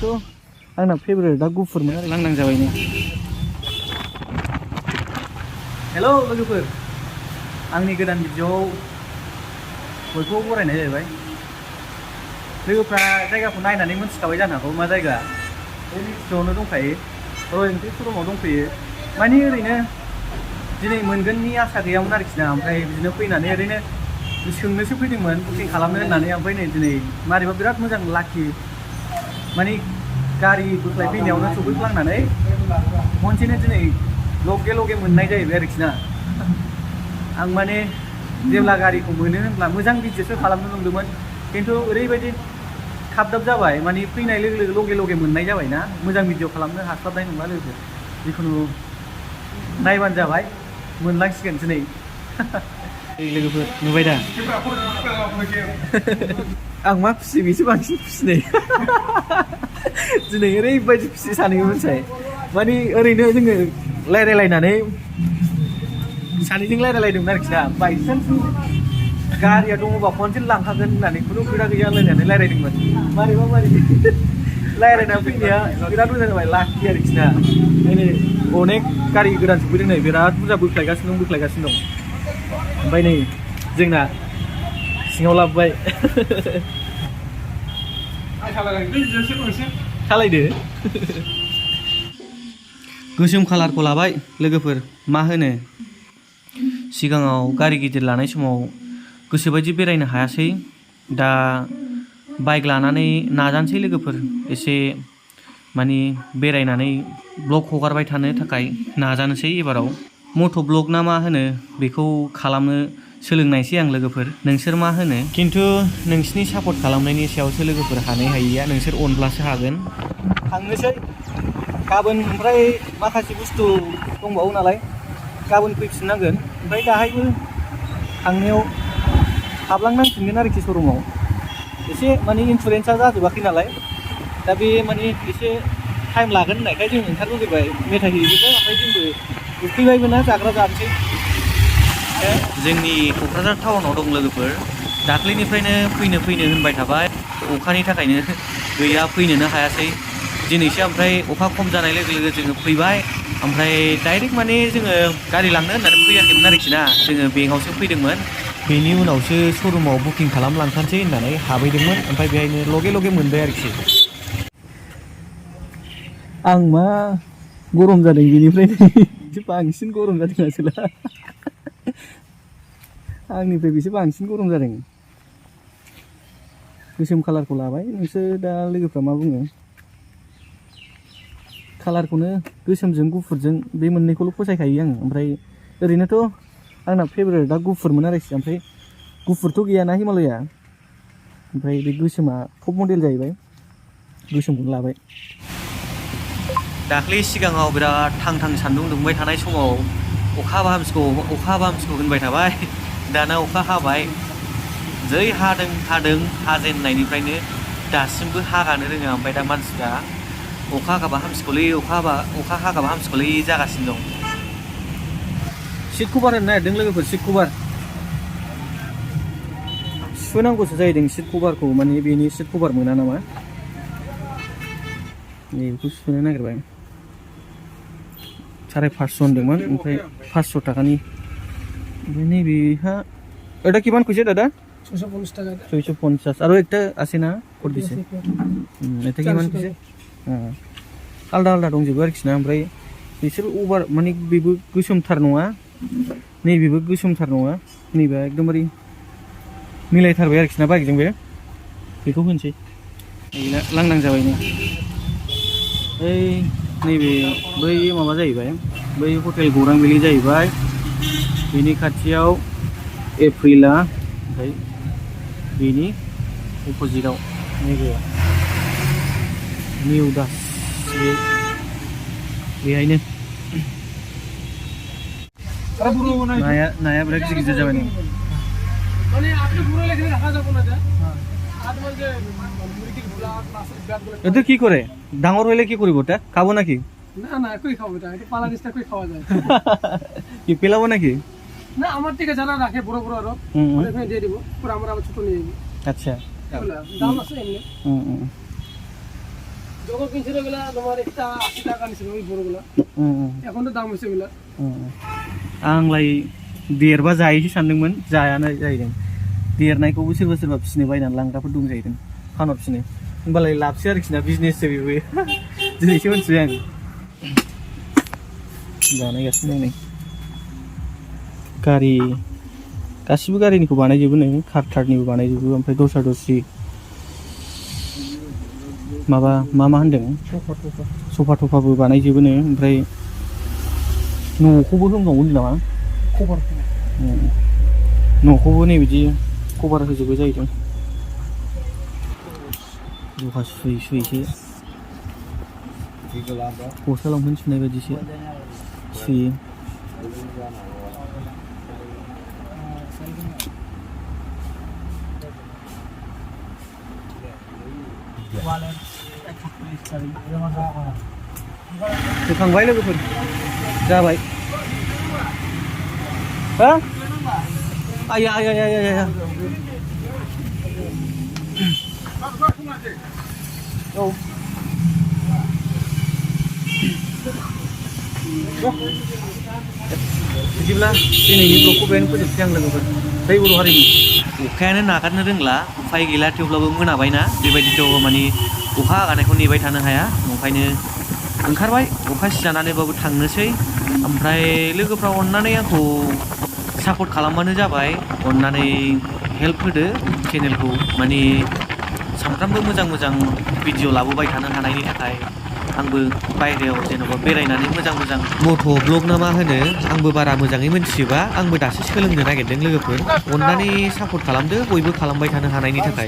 आंना फेभरेटआ गुफुरमोन आरो लांदां जाबायनो। हेल' लोगोफोर, आंनि गोदान भिडिअ'आव बयखौबो बरायनाय जाहैबाय। लोगोफ्रा जायगाखौ नायनानै मोनथिखाबाय जानो हागौ मा जायगा। बे भिडिअ'आवनो दंखायो, रयेल एनफिल्ड श'रुमाव दंफैयो। माने ओरैनो दिनै मोनगोननि आसा गैयामोन आरोखि ना, ओमफ्राय बिदिनो फैनानै ओरैनो सोंनोसो फैदोंमोन बुकिं खालामनो होननानै। ओमफ्राय नै दिनै मारैबा बिराद मोजां लाखि, माने गारि बोख्लाय फैनायावनो सफैफ्लांनानै खनसेनो दिनै लगे लगे मोननाय जाहैबाय आरोखि ना। आं माने जेब्ला गारिखौ मोनो होनब्ला मोजां भिडिअ'सो खालामनो नंदोंमोन, खिन्थु ओरैबायदि थाब जाबाय, माने फैनाय लोगो लोगो लगे लगे मोननाय जाबाय ना। मोजां भिडिअ खालामनो हास्लाबनाय नंला लोगो, जिखुनु नायबानो जाबाय, मोनलांसिगोन दिनै। लोगोफोर नुबाय दा आं मा खुसि, बेसो बांसिन खुसि नै। दिनै ओरैबायदि खुसि सानैबो मोनसाय, माने ओरैनो जोङो रायलायलायनानै सानैजों रायलायलायदोंमोन आरोखि ना। बायसान्स गारिया दङबा खनसेनो लांखागोन होननानै खुनु खोथा गैया होनलायनानै रायलायदोंमोन। मारैबा रायलायना फैनाया बिराद मोजां जाबाय, लाखि आरोखि ना। नै अनेक गारि गोदान सफैदों, नै बिराद बुरजा बोख्लायगासिनो दं। ओमफ्राय नै जोंना सिङाव लाबोबाय। सालायदो। गोसोम कालारखौ लाबाय लोगोफोर, मा होनो, सिगाङाव गारि गिदिर लानाय समाव गोसोबायदि बेरायनो हायासै। दा बाइक लानानै नाजानोसै लोगोफोर, एसे माने बेरायनानै ब्लग हगारबाय थानो थाखाय नाजानोसै एबाराव। मट' ब्लग ना मा होनो बेखौ खालामनो सोलोंनायसै आं लोगोफोर। नोंसोर मा होनो? खिन्थु नोंसिनि सापर्ट खालामनायनि सायावसो लोगोफोर, हानाय हायैया नोंसोर अनब्लासो हागोन। थांनोसै गाबोन, ओमफ्राय माखासे बुस्थु दंबावो नालाय गाबोन फैफिननांगोन। ओमफ्राय दाहायबो थांनायाव हाबलांनांफिनगोन आरोखि श'रुमाव। एसे माने इन्सुरेन्सआ जाजोबाखै नालाय, दा बे माने एसे टाइम लागोन होननायखाय जों ओंखारबोबाय। मेथाइ हैजोबबाय, ओमफ्राय जोंबो उखैबायबो ना, जाग्रा जानोसै। जोंनि क'क्राझार टाउनाव दं लोगोफोर। दाख्लैनिफ्रायनो फैनो होनबाय थाबाय, अखानि थाखायनो गैया, फैनोनो हायासै। दिनैसो ओमफ्राय अखा खम जानाय लोगो लोगो जोङो फैबाय। ओमफ्राय डाइरेक्ट माने जोङो गारि लांनो होननानै फैयाखैमोन आरोखि ना, जोङो बेंकआवसो फैदोंमोन। बेनि उनावसो श'रुमाव बुकिं खालामलांखानोसै होननानै हाबहैदोंमोन। ओमफ्राय बेहायनो लगे मोनबाय आरोखि। आं मा गरम जादों, बेनिफ्रायनो बांसिन गरम जादों आसोला। आंनिफ्राय बेसो बांसिन गरम जादों। गोसोम कालारखौ लाबाय। नोंसोर दा लोगोफ्रा मा बुङो? कालारखौनो गोसोमजों गुफुरजों बे मोननैखौल' फसायखायो आं। ओमफ्राय ओरैनोथ' आंना फेभरेटआ गुफुरमोन आरोखि। ओमफ्राय गुफुरथ' गैयाना हिमालया, ओमफ्राय बे गोसोमा टप मडेल जाहैबाय, गोसोमखौनो लाबाय। दाख्लै सिगाङाव बिराद थां सान्दुं दुंबाय थानाय समाव अखा हाबा हामसिगौ होनबाय थाबाय। दाना अखा हाबाय, जै हादों हाजेननायनिफ्रायनो दासिमबो हागानो रोङा। ओमफ्राय दा मानसिफ्रा अखा हागाबा हामसिगौलै जागासिनो दं। सिट कभार होनो नागिरदों लोगोफोर, सिट कभार सुनांगौसो जाहैदों। सिट कभारखौ माने बेनि सिट कभार मोना नामा, बेखौ सुनो नागिरबाय। 550 होनदोंमोन, ओमफ्राय 500 टाकानि। ओमफ्राय नैबेहा এটা কিমান কৈছে দাদা? 650 টাকা। 650 আৰু একটা আছে না কত দিছে? এটা কিমান কৈছে? आलदा दंजोबो आरोखि ना। ओमफ्राय बिसोर अभार माने बेबो गोसोमथार नङा, नैबेबो गोसोमथार नङा, नैबे एकदमबारे मिलायथारबाय आरोखि ना बाइकजों। बेखौ होनसै, लांदां जाबाय नै। नैबे बै माबा जाहैबाय, बै हटेल खौरां भेलि जाहैबाय। बेनि खाथियाव एप्रिला, ओमफ्राय बेनि अपोजिटआव नैबे निउ दास, बेहायनो नाया बिराद गिदिर जाबाय। এটা কি করে? ডাঙর হইলে কি করব? ওটা খাবো নাকি? না কই খাবো, এটা পালা দিস্তা কই খাওয়া যায়। কি পেলাবো নাকি? না, আমার থেকে জানা রাখে বড় আরো, ওখানে দিয়ে দিব, পরে আমরা আবার ছোট নিয়ে যাব। আচ্ছা, দাম আছে এমনি। যখন কিনছিল এগুলা তোমার একটা 80 টাকা নিছিল ওই বড়গুলা এখন তো দাম হইছে এগুলা आंलाय देरबा जायोसो सानदोंमोन जायानो जाहैदों देरनायखौबो सोरबा सोरबा फिसिनो बायनानै लांग्राफोर दं जाहैदों फानहरफिनो होमबालाय लाबसै आरोखि ना बिजनेससो बेबो दिनैसो मिथिबाय आं बानायगासिनो दं नै गारि गासिबो गारिनिखौ बानायजोबो नै कार टारनिबो बानायजोबो ओमफ्राय दस्रा दस्रि माबा मा होनदों सफा थफाबो बानायजोबो नो ओमफ्राय न'खौबो होनबावो नामा खबर न'खौबो नै बिदि कभार होजोबो जाहैदों जखा सुयै सुयैसो गस्ला लंपेन्ट सुनाय बायदिसो सुयो होखांबाय लोगोफोर जाबाय हो आया आया आया आया औ बिदिब्ला दिनैनि ब्लगखौ बेहायनो फोजोबसै आं लोगोफोर जै बर' हारिनि अखायानो नागारनो रोंला उफाय गैला थेवब्लाबो मोनाबायना बेबायदिथ' माने अखा हागानायखौ नेबाय थानो हाया ओंखायनो ओंखारबाय अखा सिजानानैबाबो थांनोसै ओमफ्राय लोगोफ्रा अननानै आंखौ सापर्ट खालामबानो जाबाय अननानै हेल्प होदो चेनेलखौ माने सानफ्रामबो मोजां मोजां भिडिअ लाबोबाय थानो हानायनि थाखाय आंबो बायहेरायाव जेन'बा बेरायनानै मोजां मोजां मट' ब्लग ना मा होनो आंबो बारा मोजाङै मिथिजोबा आंबो दासो सोलोंनो नागिरदों लोगोफोर अननानै सापर्ट खालामदो बयबो खालामबाय थानो हानायनि थाखाय